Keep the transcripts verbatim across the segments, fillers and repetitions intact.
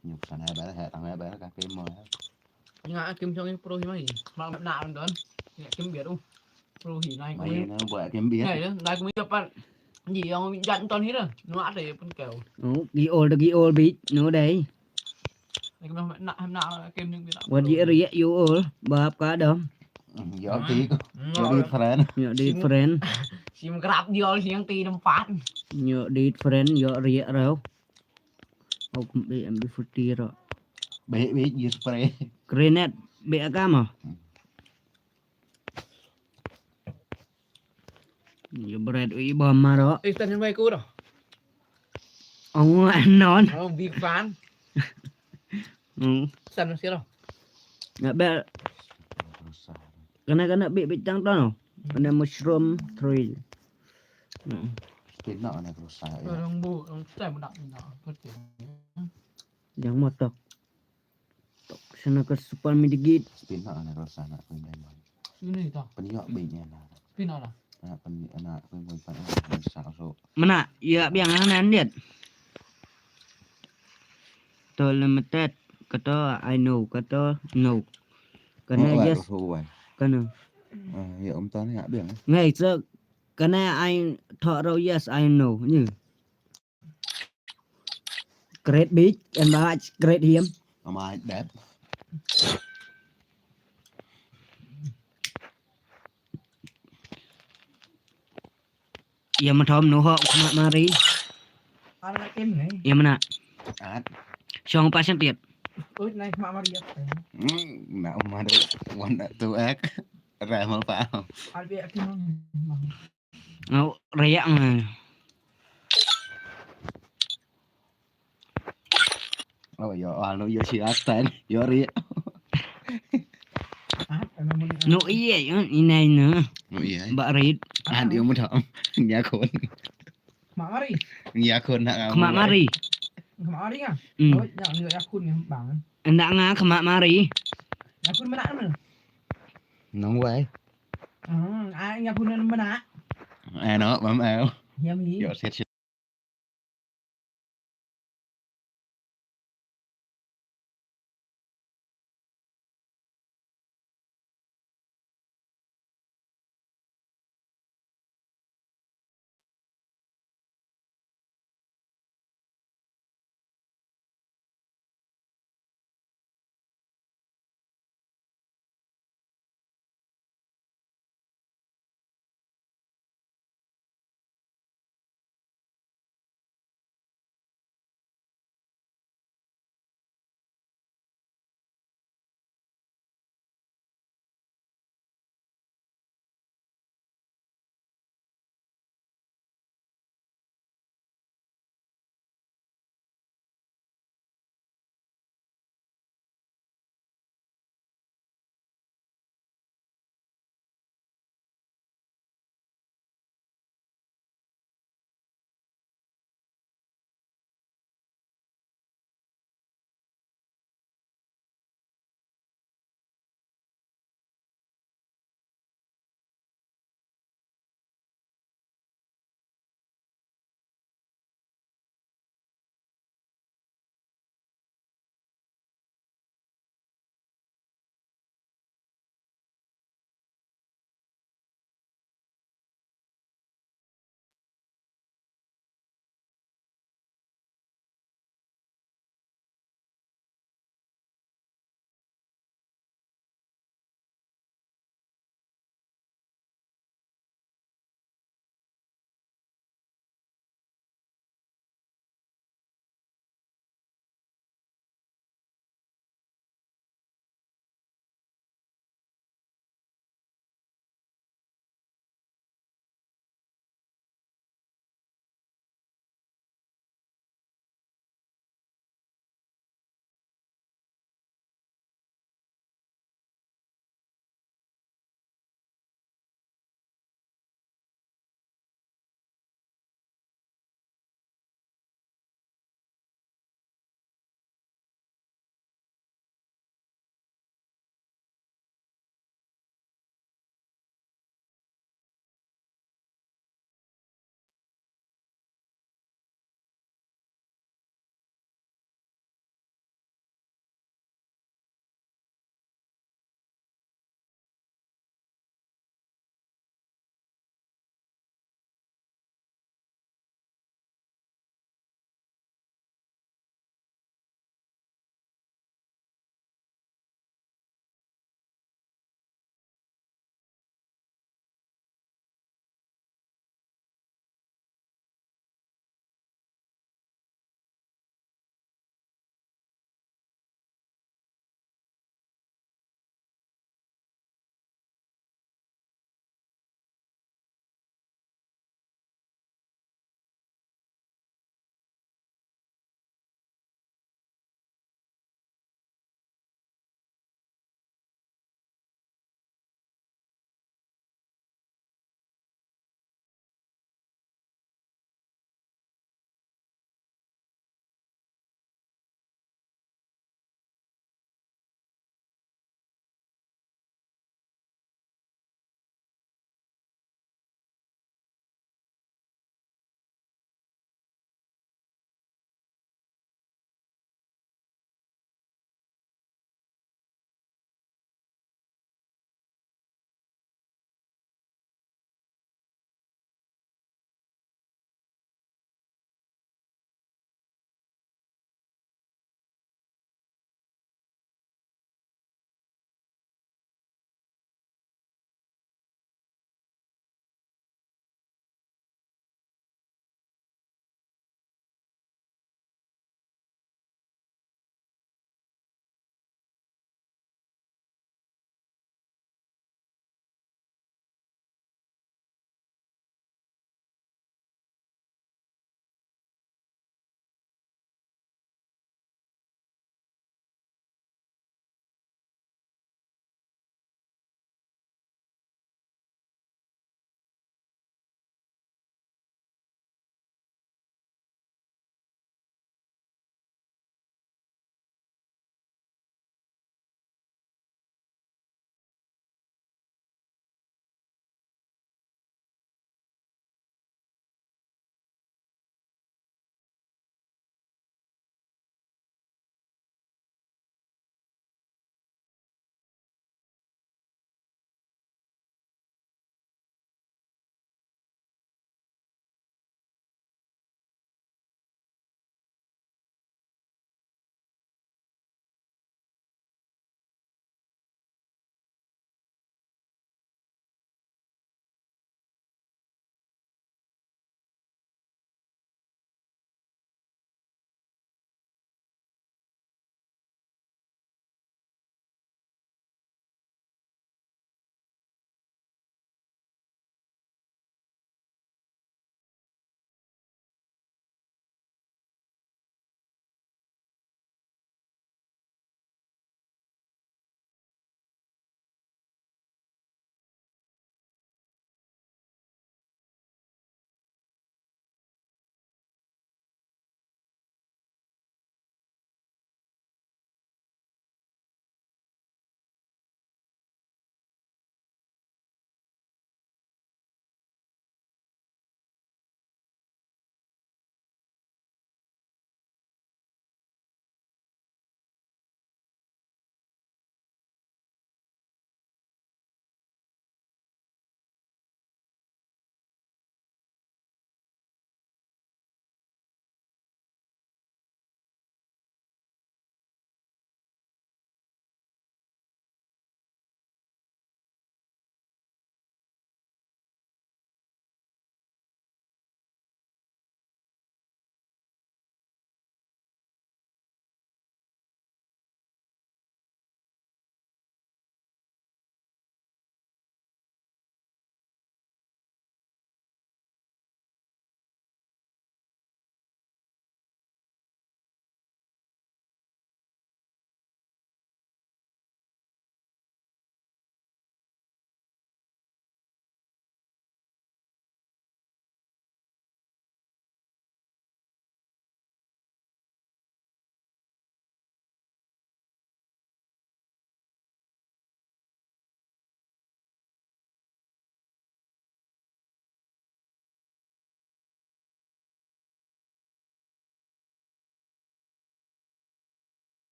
Ñu sana ba ha tang ba ka kim mo. Nga kim jong pro hi mai. Ma na don. Nga kim biar u. Pro hi nai ko. Mai na ba kim biar. Nai da, nai ko mi dapat. Ji yang jan ton hi da. Nu ada ya pun kau. Oh, gi ol da gi ol bit. Nu dai. Nai ko na na kim jong biar. Wat ji ri yu ol. Bap ka dam. Yo ti. Yo di friend. Yo di friend. Sim krap di ol siang ti tempat. Yo di friend, yo ri rau. Au kum be M B forty ro. Be be use spray. Grenade be agama. Yo bread ui bom maro. Ih, tan yang baik ro. Ong non. Oh, big fan. Hmm. San siro. Na be kana kana be be tang tono. Kana mushroom tree. Hmm. Pina ana rusa ya. Orang bu, orang stem nak pina. Yang motok. Tok sana ka super midigit. Pina ana rusa nak pina. Sini ta. Pina be nya na. Pina la. Ana pina ana pina pan ana sa so. Mana? Ya biang ana ndiat. To limited. Kato I know, kato no. Kana yes. Kana. Ya um tani ya biang. Ngai so kana I thought ro yes I know. Ni. Great big and large, great him. Ama dep. Ia mathom no ho khmat mari. Ia mana. At. Shong pa sentiat. Oi nai khmat mari ya. Na umado one two ek. Ramal pa. Albi akin mang. Ngau raya nga. Oh yo, anu yo si atan, yo ri. No iya yo inai no. No iya. Ba rit. Ah dia muda. Nya kon. Mak mari. Nya kon nak. Mak mari. Mak mari ah. Hmm. Oh, nya nya kun ni bang. Nda nga khmat mari. Nya kun mana mana. Nong wai. Hmm, ai nya kun mana. Eh no, mam eh. Yummy. Yo set.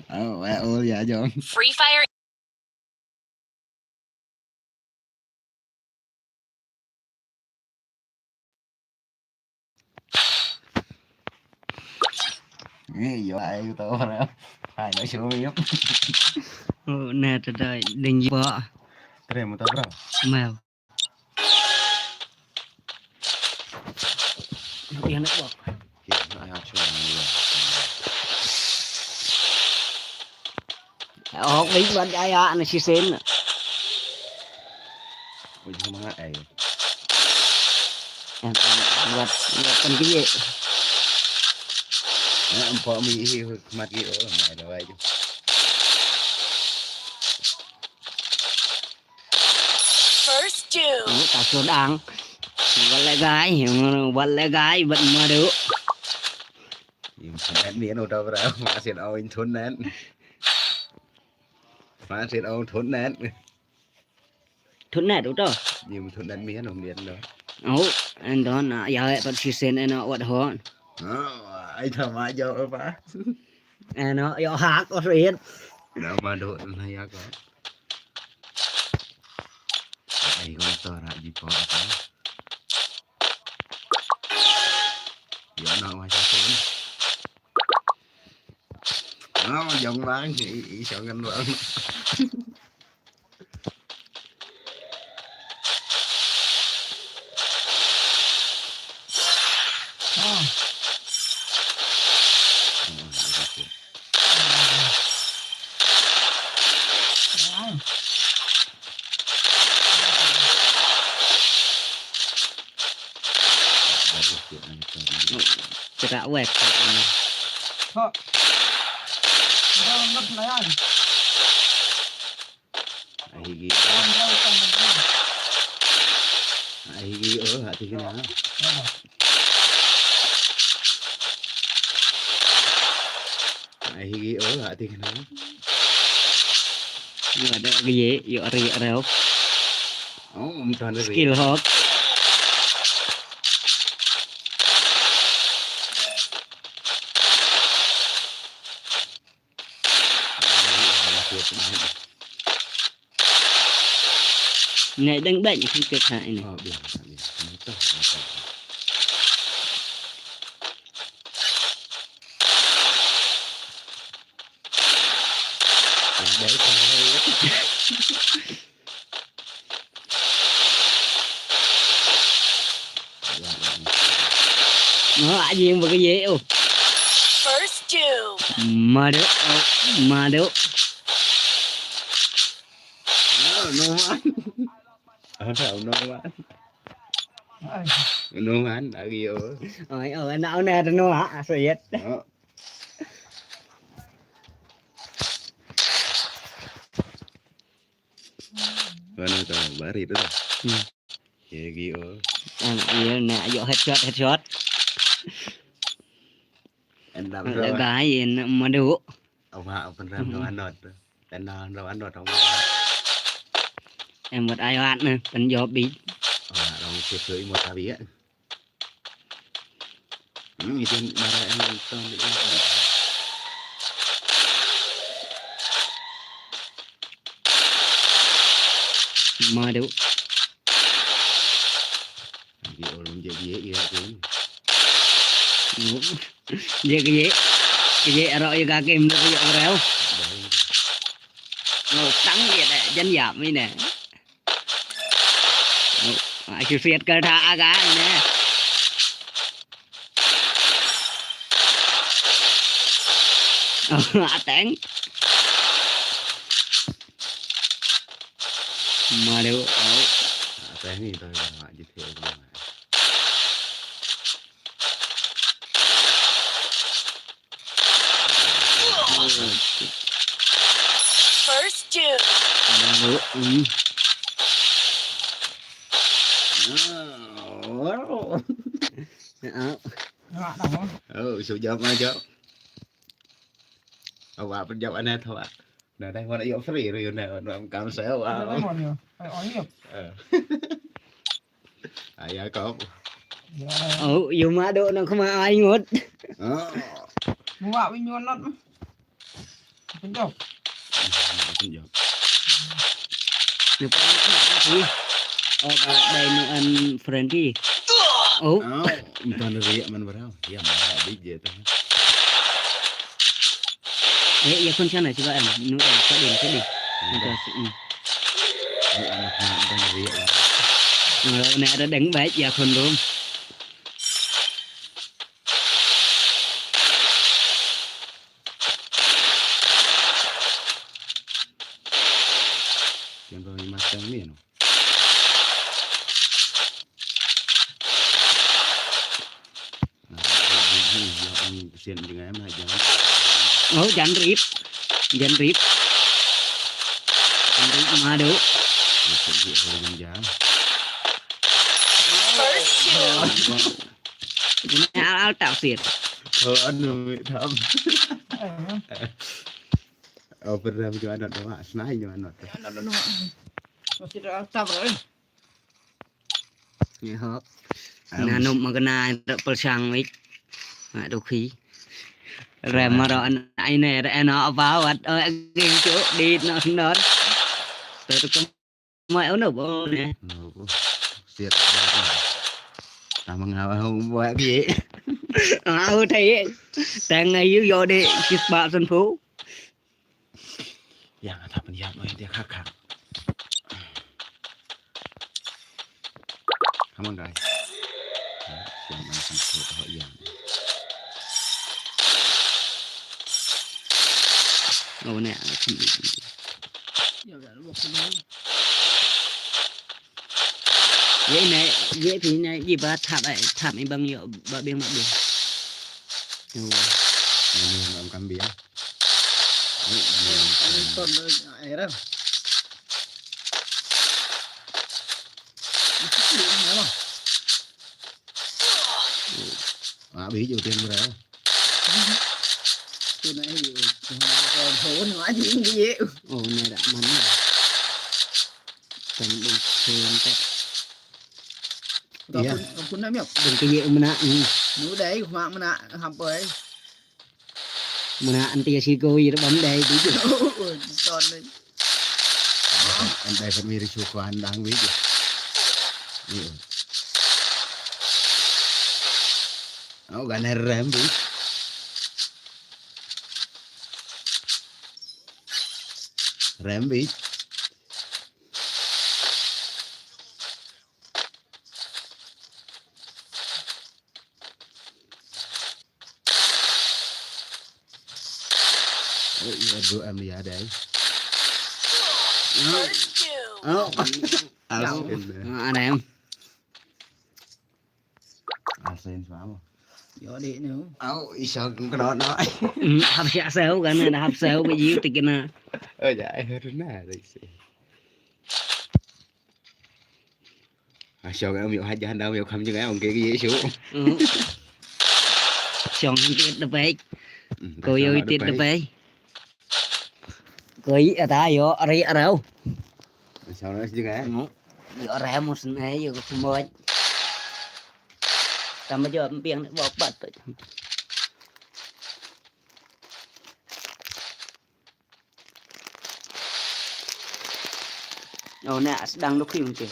Oh, wa ol ya jong. Free Fire. Ni yo ai to bro. Hai no show mi. Oh, na ta dai ding ba. Tre mo ta bro. Mel. Yang nak buat. Oh, ni buat gaya na si sen. Ui, sama ai. Yang buat buat kan dia. Ya, empok mi hi mat ki oh, mai dawai. First two. Oh, ta shu dang. Wat le gai, wat le gai, bat madu. Im thun net mi anu da bra, ma sin au in thun net. Ma sin au thun net. Thun net u to. Im thun net mi anu mi anu. Au, en don, ah, ya, eh, pat si sen en, ah, wat hon. Oh, ai tha ma jo pa. En, ah, yo hak o rit. Na ma do na ya ko. Ai ko to ra ji ko apa. Yo na wa sa sen. Oh, jong lang, i, i shong kan lang. Kita wet. Ho. Kita ngat layan. Ai hi gi. Ai hi gi, oh, ha ti kena. Ai hi gi, oh, ha ti kena. Yo da gi ye, yo ri rau. Oh, um tan ri. Skill hok. Ngai dang bang ki kat ha ini. Oh, biar, biar. Ini tuh. Yang baik, yang baik. Wah, anjing bagi ye, oh. First two. Madu, oh, madu. Oh, no man. Oh, no man. Ai. No man, lagi, oh. Oi, oh, anak, anak, ada no, ah, so yet. Oh. Mana tau bari tu. Hmm. Ye gi o. Ah, ye na yo headshot, headshot. Endam. Le gai en madu. Apa apa ram tu anot. Tendang tu anot apa. Em buat ayat ni, penjob bi. Apa orang situ imut abi ya. Hmm, itu marah yang nonton di belakang. Madu. Di orang jadi ya kan. Jadi ya, jadi arok ya kaki menurut ya orang. Oh, tang ya dah, jangan ya mina. Ai siat ka tha aga ne. Ateng. Madu. Ateng ni tu. First two. Madu. Hmm. Oh. Oh, sujab ma jab. Awak pejab aneh tu, awak. Dah, dah, awak nak yok free, ri, dah, awak nak kam saya, awak. Dah, dah, dah, dah. Ai, oh, iya. Eh. Ayah kau. Ya. Oh, you mak dok nak kemai ngut. Oh. Buat winyo not. Ni pa ni ki. Oh, ba dai nu an friend ki. Oh. Oh, ympan riak man barau. Ya, ma dik je ta. Eh, ya kun shana siba em. Nu em, ka din, ka din. Ympan si. Eh, anak ympan riak. Ni ada deng baik ya kun rum. Tiang dong ni matang ni no. Nah, ini yang kesian dengan em lah jangan. Oh, jangan rip. Jangan rip. Jangan rip madu. Ini segi orang jangan. First kill. Ini al al tafsir. Oh, anu, tam. Oh, pernah juga anak doa, senai juga anak. Anak doa. Masih ada altar, eh. Ni hok. Am. Nanup magana da pelsang wik. Mak dukhi. Rem maro an ai ne re no ba wat o ging chu di no nor. Tu tu mai ono bo ne. Siat. Tama ngawa hong buat ye. Au thai. Tang ayu yo de sis ba san phu. Yang ada pun yang oi dia kakak. Come on guys. Siang makan sempur oh yang. Oh ne. Ye ne, ye phi ne, ye ba thap ai, thap ai bang yo ba biang ba biang. Yo. Ini makan biang. Ah, ví dụ tiền bro. Cái này thì còn hổ nó gì cũng vậy. Ồ, này đã mắn rồi. Cần đi thêm cái. Iya. Kun nam yok. Ding ki ye mena. Nu dai ma mena hampai. Mena anti si go ye bam dai di. Ton ni. An dai kami ri su ko an dang wi. Iya. Au gan rem bi. Rem bi. Oh, iya, dua em ya dai. Oh. Alas. Anem. Asen sama. Yo di nu. Au, isa kena na. Hap siak sau kan, hap sau ke jiu tikena. Oh, ya, eh, rena, resi. Ah, shong em yu hajan dau yu kham jing em ong ke ye shu. Shong han tit da pai. Ko yo tit da pai. Ko i ata yo ari arau. Shong na jing em. Yo rem mus ne yo ko sumoj. Tam jo piang ne bok bat. Oh, ne sdang duk hi mungkin.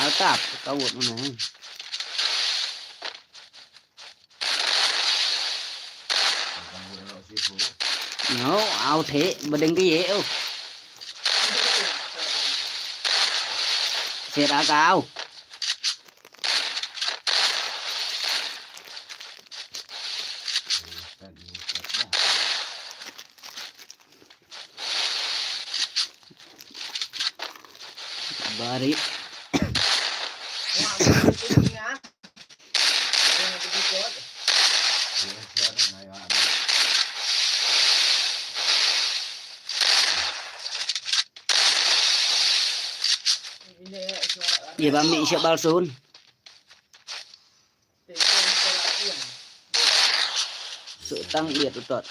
Al tap ka wut mana. No, au the badeng ki ye oh. Sera kau. Bari. Ye ba mi sha bal sun. Su tang liat utot.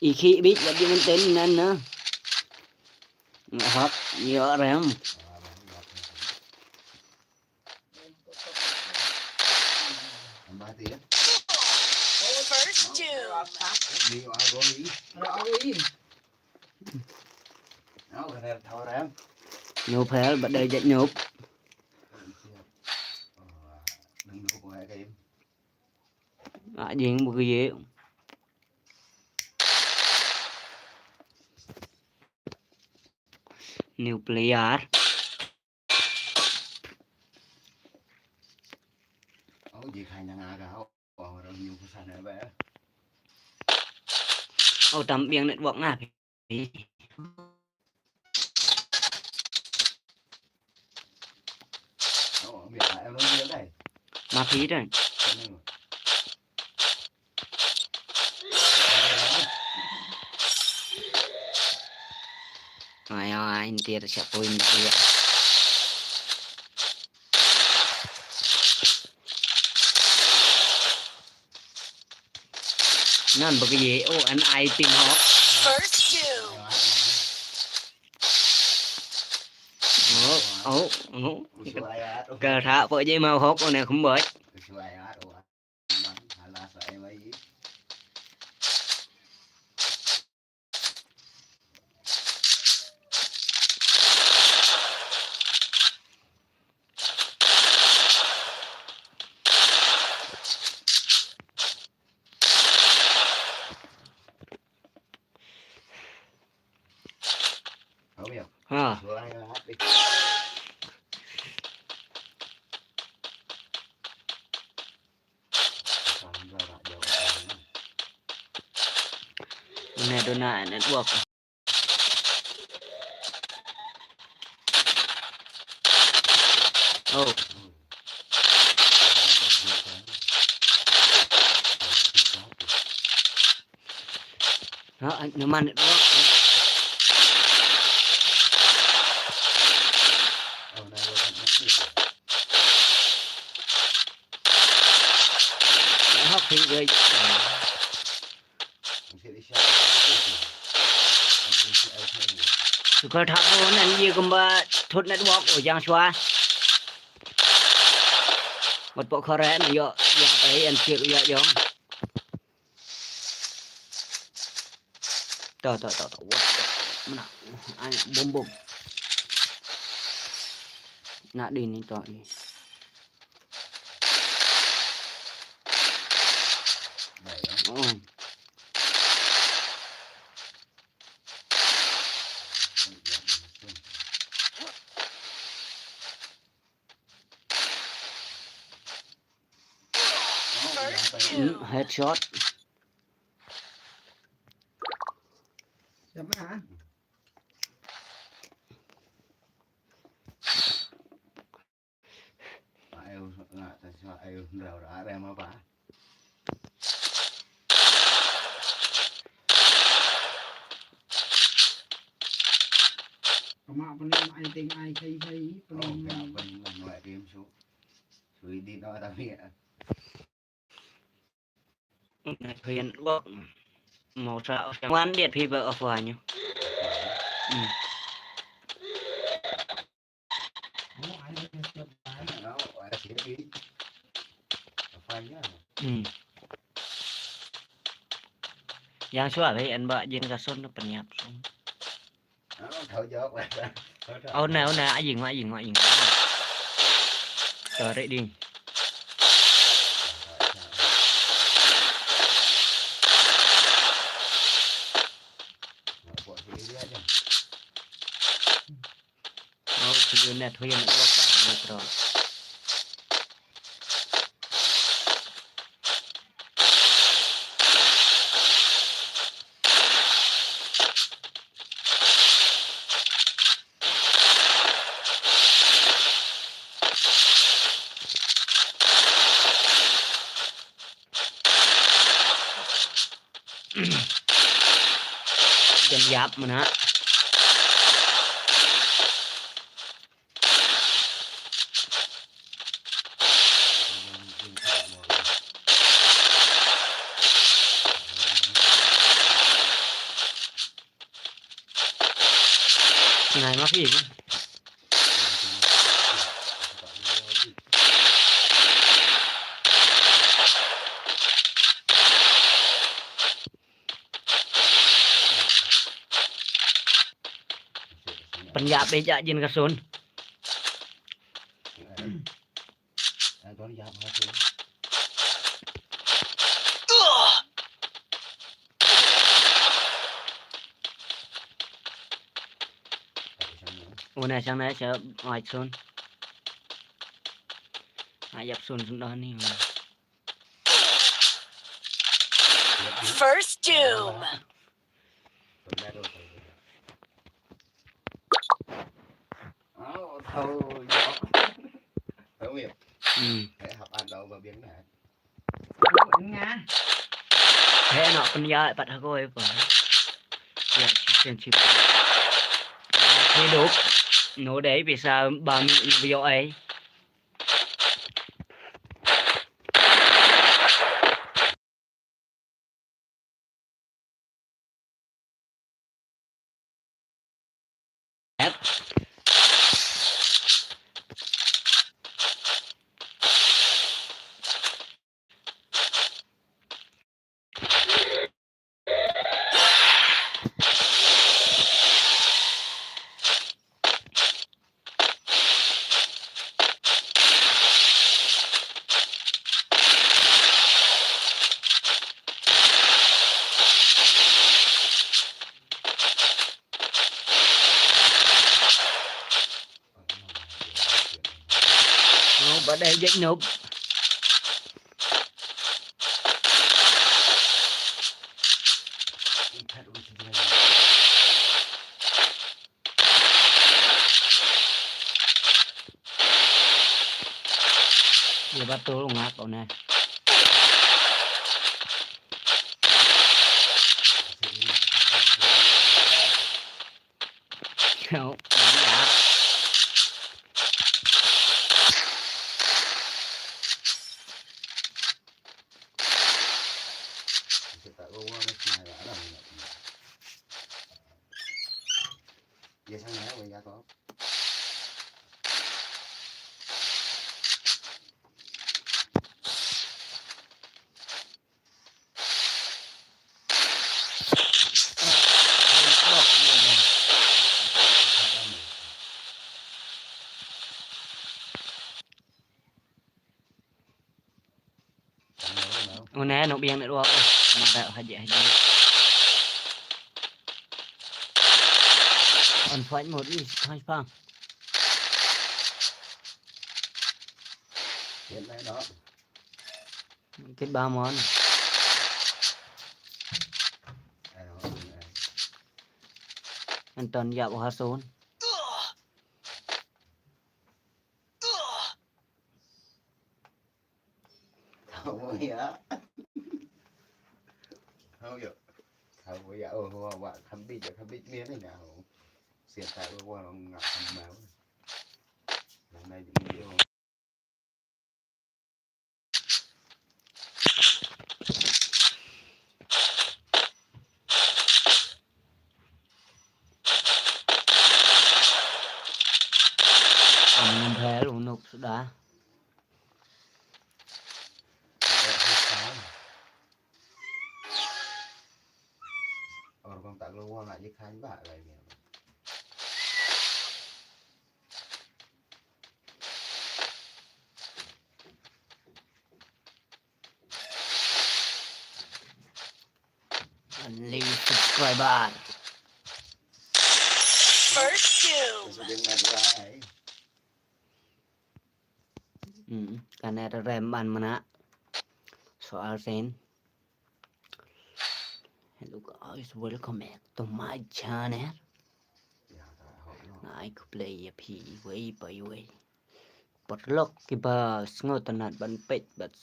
I khi bit wat di menten nan na. Hak, ïa rem. First doom. Nop hel, ba dei jait nop. Ah, jing bu ye. New player. Oh, ji khai na nga ka, oh, orang new pesan apa ya? Oh, tam biang network nga. Oh, biang em lo dia dai. Ma phi dai. Ai, ai, intir siap point dia. Nan bagi ye, oh, an ai ping hok. First doom. Oh, oh, oh. Ka tha po je mau hok, oh, ne khum boi. Ha. Net duna network. Oh. Ha, ai, no man network. Hok phi gai. Sukar tha ko nan ye kumba thot network o jang shwa. Wat pok khore na yo ya pai an sik ya jong. To, to, to, to. Wat. Mana? Ai, bom, bom. Na di ni to ni. Oh. First kill. Hmm, headshot. Siapa? Ayo, nggak, ayo, nggak, udah ada yang apa? Kama pening ai ting ai kai kai pening. Oh, kama pening ai ting su. Su ini no tapi ya. Net phi ïa network. Mo sa sa wan diet phi ba offline. Hmm. Hmm. Yang shuwa phi en ba jin ka son pynïap son. Au na, au na, a ïing, a ïing, a ïing. To re ding. Au, tu net hu ïa network ba, network. Jan ïap mana. Nai ma phi. Pynïap beit ïa jin ka sun. Una shang na sha ai sun. Ai ïap sun sun dah ni. First doom. Hmm. He no pynïap pat ha ko e pa. Ya, chicken chip. Hidup. No dei bisa ba mi ni bio ai. Noob ba dei jait noob. Ïa ba tu ngak u ne. Ïa. Une no biang network. Ma da haji haji. On flight mode is thai pang. Kit ba mon. Anton ïa ba ha sun. Thaw ïa. Thaw ïa. Thaw ïa. Oh, wa, wa, kham bit, kham bit mian ni na. Sian ta wa, wa, ngap kham mau. Nang nai video. Ang nang bhel unuk sudah. Or kong tak lu wang aja kan ba lai ni. Only subscriber. First doom. Hmm, kane rem ban mana. Soal sen. Hello guys, welcome back to my channel. Nai ku play ïa phi wei pa wei. Paralok kiba sngewtynnat ban peit bad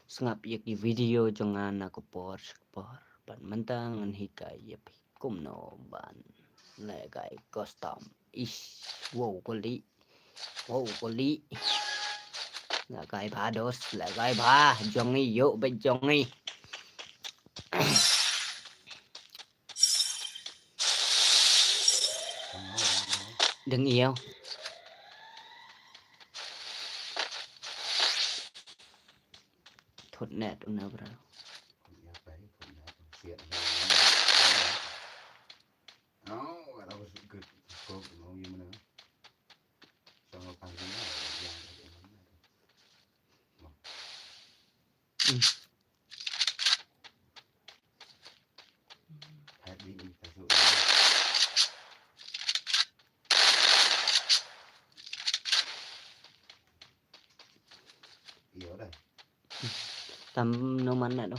sngap ïa ki video jong nga na ka por sha ka por. Bad mynta ngan hikai ïa phi kumno ban lehkai custom. Ish, wow, kuli. Wow, kuli. Lehkai bha dos, lehkai bha. Jong ngi ïoh bad jong ngi. Dang ïew. Thut net una bra. Tam no man na do.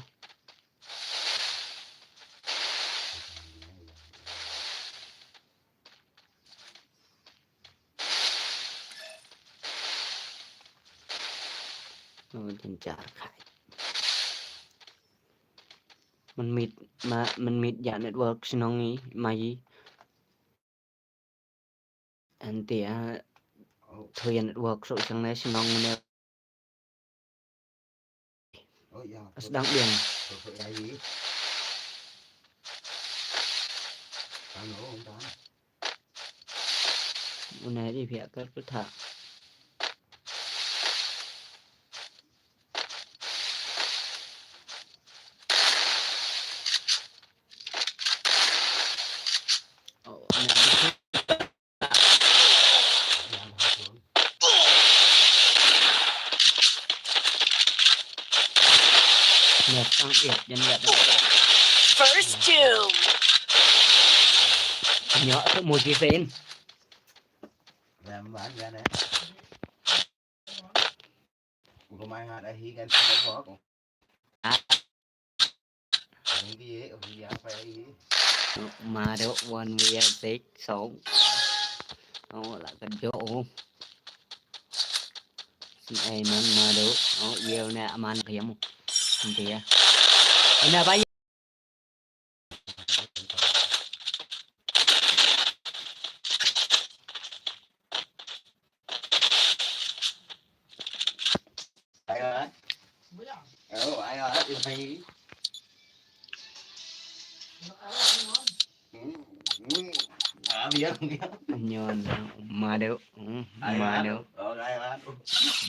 Oh, jynjar khai. Man mit ma man mit ïa network shnong i ma i. Anti a thu ïa network so shnong ne shnong ne. Sdang biang. Una di pia ka ka tha. Oh, First doom. Nyo tu mo ki sen. Mado one via six song. Oh, la ka jo. Ai man mado. Oh, ïew ne man ka yam. Ntia. Ana ba. Nyon mado. Mado.